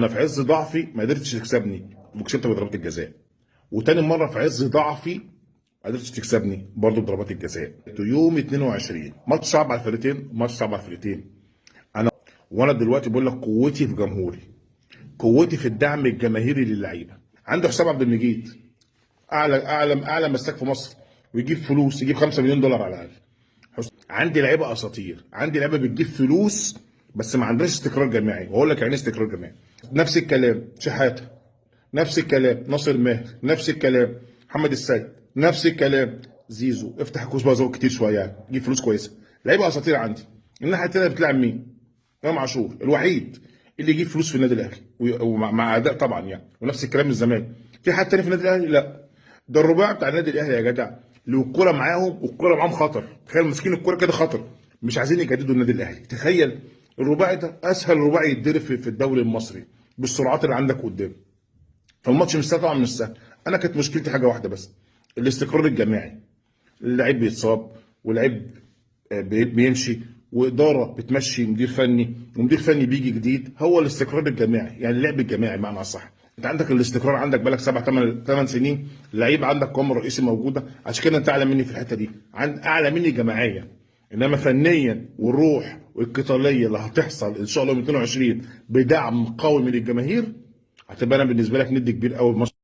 انا في عز ضعفي ما قدرتش تكسبني وكسبت بضربات الجزاء، وتاني مرة في عز ضعفي ما قدرتش تكسبني برضه بضربات الجزاء. يوم 22 ماتش صعب على الفرقتين، ماتش صعب على الفرقتين. وانا دلوقتي بقول لك قوتي في جمهوري، قوتي في الدعم الجماهيري للعيبة. عنده حسام عبد المجيد اعلى اعلى اعلى مساك في مصر، ويجيب فلوس، يجيب 5 مليون دولار على الاقل. عندي لعيبة اساطير، عندي لعيبة بتجيب فلوس، بس ما عندناش استقرار جماعي. واقول لك يعني ايه استقرار جماعي. نفس الكلام شحاته، نفس الكلام ناصر ماهر، نفس الكلام محمد السيد، نفس الكلام زيزو. افتح الكوس بقى زود كتير شوية يعني، جيب فلوس كويسة. لعيبة اساطير عندي. الناحية الثانية بتلعب مين؟ امام عاشور الوحيد اللي يجيب فلوس في النادي الاهلي، ومع اداء طبعا يعني. ونفس الكلام الزمالك. في حد تاني في النادي الاهلي؟ لا. ده الرباعي بتاع النادي الاهلي يا جدع، لو الكورة معاهم والكوره معاهم خطر. تخيل ماسكين الكورة كده خطر، مش عايزين يجددوا النادي الاهلي. تخيل الرباعي ده اسهل رباعي يتدرب في الدوري المصري بالسرعات اللي عندك قدام. فالماتش مش سهل طبعا، مش سهل. انا كانت مشكلتي حاجة واحدة بس، الاستقرار الجماعي. اللعيب بيتصاب، ولعيب بيمشي، واداره بتمشي مدير فني، ومدير فني بيجي جديد. هو الاستقرار الجماعي يعني اللعب الجماعي بمعنى اصح. انت عندك الاستقرار، عندك بالك 7 8 سنين لعيب، عندك قوام رئيسي موجودة. عشان كده انت اعلى مني في الحتة دي، عند اعلى مني جماعيا، انما فنيا والروح والقتاليه اللي هتحصل ان شاء الله يوم 22 بدعم قوي من الجماهير، هتبقى انا بالنسبة لك ند كبير قوي.